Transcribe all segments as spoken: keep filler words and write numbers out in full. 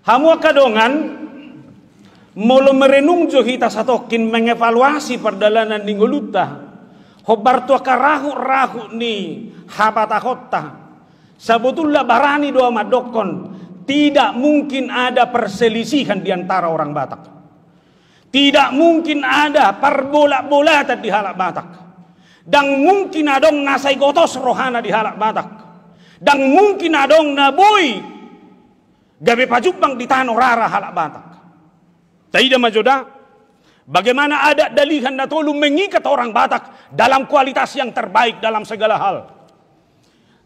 Hamu angka dongan, molo merenung jo hita satongkin mengevaluasi pardalanan ni ngolunta, hombar tu angka rahut-rahut ni habatahonta, sabotulna barani do au mandokkon, tidak mungkin ada perselisihan di antara orang Batak. Tidak mungkin ada parbolat-bolatan di halak Batak. Ndang mungkin adong na sai gotos rohana di halak Batak. Ndang mungkin adong na boi gabe pajumpang di tano rara halak Batak. Taida ma jo da, bagaimana adat Dalihan Na Tolu mengikat orang Batak dalam kualitas yang terbaik dalam segala hal.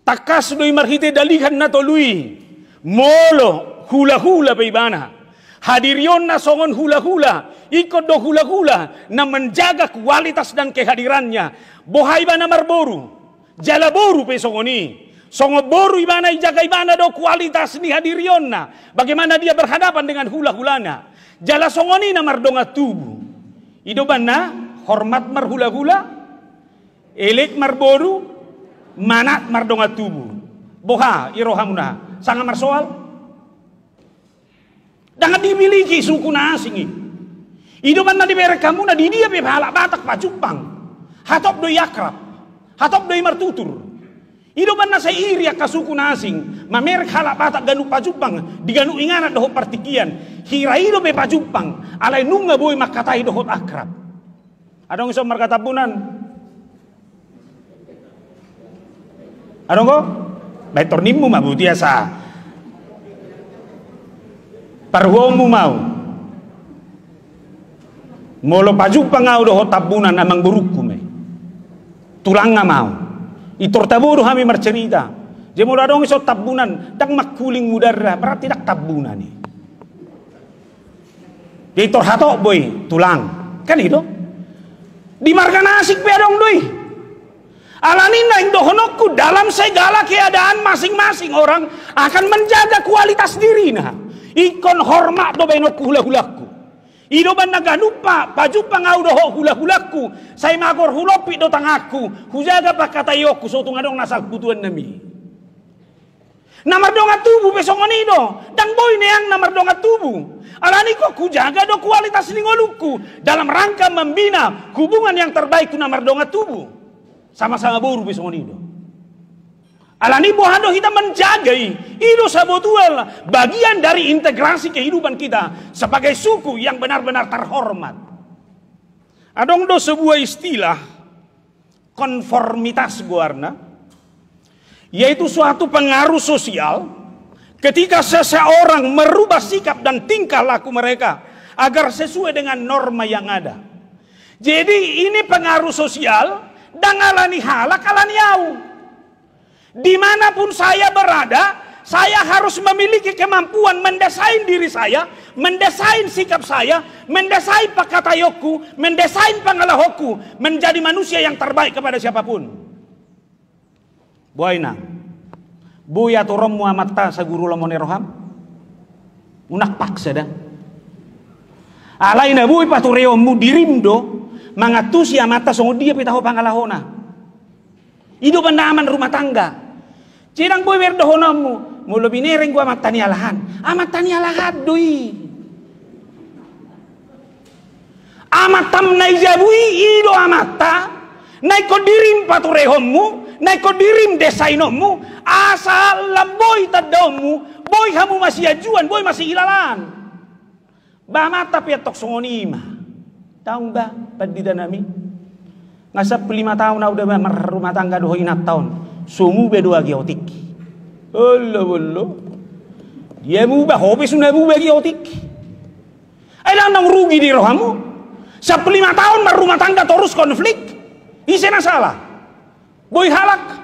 Tangkas do i marhite Dalihan Na Tolu i, molo hula-hula pe ibana, hadirionna songon hula-hula, ingkon do hula-hula na menjaga kualitas dan kehadirannya. Boha ibana marboru, jala boru pe songon i. Songon boru ibana, ijaga ibana do kualitas ni hadirionna, bagaimana dia berhadapan dengan hula-hulana. Jala songon i na mardongan tubu. I do umbahen na hormat marhula-hula, elek marboru, manat mardongan tubu. Boha i rohamuna, sanga marsoal? Ndang dimiliki suku na asing i. I do umbahen na dibereng hamuna, di dia pe halak Batak pajumpang, hatop do i akrab, hatop do i martutur. I do umbahen na sai iri angka suku na asing mamereng halak Batak ganup pajumpang di ganup inganan dohot partingkian. Hira i dope pajumpang, alai nunga boi mangkatai dohot akrab. Adong ison marga Tambunan? Adong do? Baen tornimmu ma, boti asa paruhuonmu ma au. Molo pajumpang au dohot Tambunan, amang borungku ma i, tulangna ma au. Pintor tabo do hami marcerita. Jadi molo adong ison Tambunan, ndang mangkuling mudarna, berarti ndang Tambunan i. Jadi pintor hatop boi, tulang. Kan i do? Di marga na asing pe adong do i. Alani i naeng dohononku, dalam segala keadaan masing-masing orang akan menjaga kualitas dirina. Ingkon hormat do baenonku hula-hulangku. I do umbahen na ganup pajumpang au dohot hula-hulangku, sai magor hulompit do tanganku, hujaga pangkataionku, so tung adong na salpu tu annami. Na mardongan tubu pe songon i do, ndang boi neang na mardongan tubu. Alani i ingkon hujaga do kualitas ni ngolungku dalam rangka membina hubungan yang terbaik tu na mardongan tubu. Sama-sama boru pe songon i do. Alani i boha do hita menjaga i, i do sabotulna bagian dari integrasi kehidupan kita sebagai suku yang benar-benar terhormat. Adong do sebuah istilah, konformitas goarna, yaitu suatu pengaruh sosial ketika seseorang merubah sikap dan tingkah laku mereka agar sesuai dengan norma yang ada. Jadi ini pengaruh sosial, ndang alani halak, alani au. Di mana pun saya berada, saya harus memiliki kemampuan mendesain diri saya, mendesain sikap saya, mendesain pangkataionku, mendesain pangalahonku menjadi manusia yang terbaik kepada siapapun. Boha inang, boi aturonmu amanta saguru lomo ni roham? Unang paksa da. Alai na boi patureonmu dirim do mangantusi amanta songon dia pe taho pangalahona. I do umbahen na aman rumah tangga. Jadi ndang boi berdohononmu, molo binereng do amanta ni alahan, amanta ni alahan do i. Amantam na i jabu i, i do amanta na ingkon dirim paturehonmu, na ingkon dirim desainonmu, asa lam boi tandaonmu, boi hamu masianjuan, boi masihilalaan. Ba amanta pe antong songon i ma. Tahu ba, pandita nami? Nga sampulu lima taon au da marrumah tangga dohot inanta on. So muba do agi otik. Olo, olo. Dia muba, ho pe so na muba agi otik. Ai ndang naung rugi di rohamu? Sampulu lima taon marrumah tangga torus konflik. Ise na sala? Boi halak?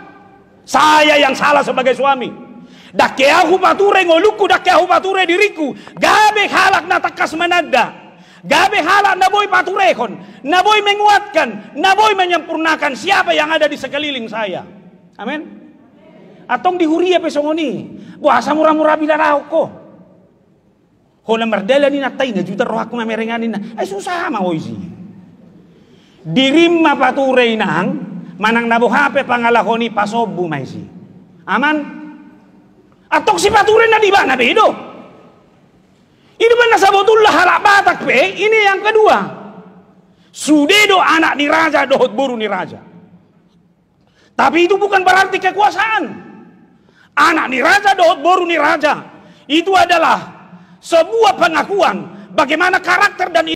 Saya yang salah sebagai suami. Ndang ke au hupature ngolungku, ndang ke au hupature diringku. Gabe halak na tangkas mananda. Gabe halak na boi paturehon, na boi menguatkan, na boi menyempurnakan siapa yang ada di sekeliling saya. Amin. Antong di huria pe songon i. Boasa mura-mura bilalahon ho? Holan mardalan inanta i, na jutar rohangku mamereng ninna. Ai susah ma ho isi. Dirim ma pature inang, manang na boha pe pangalahon i pasombu ma isi. Aman? Antong sipature na di ibana be do. Ini mana sebetulnya halak Batak pe, ini yang kedua. Sude do anak ni raja dohot boru ni raja. Tapi itu bukan berarti kekuasaan. Anak ni raja dohot boru ni raja itu adalah sebuah pengakuan bagaimana karakter dan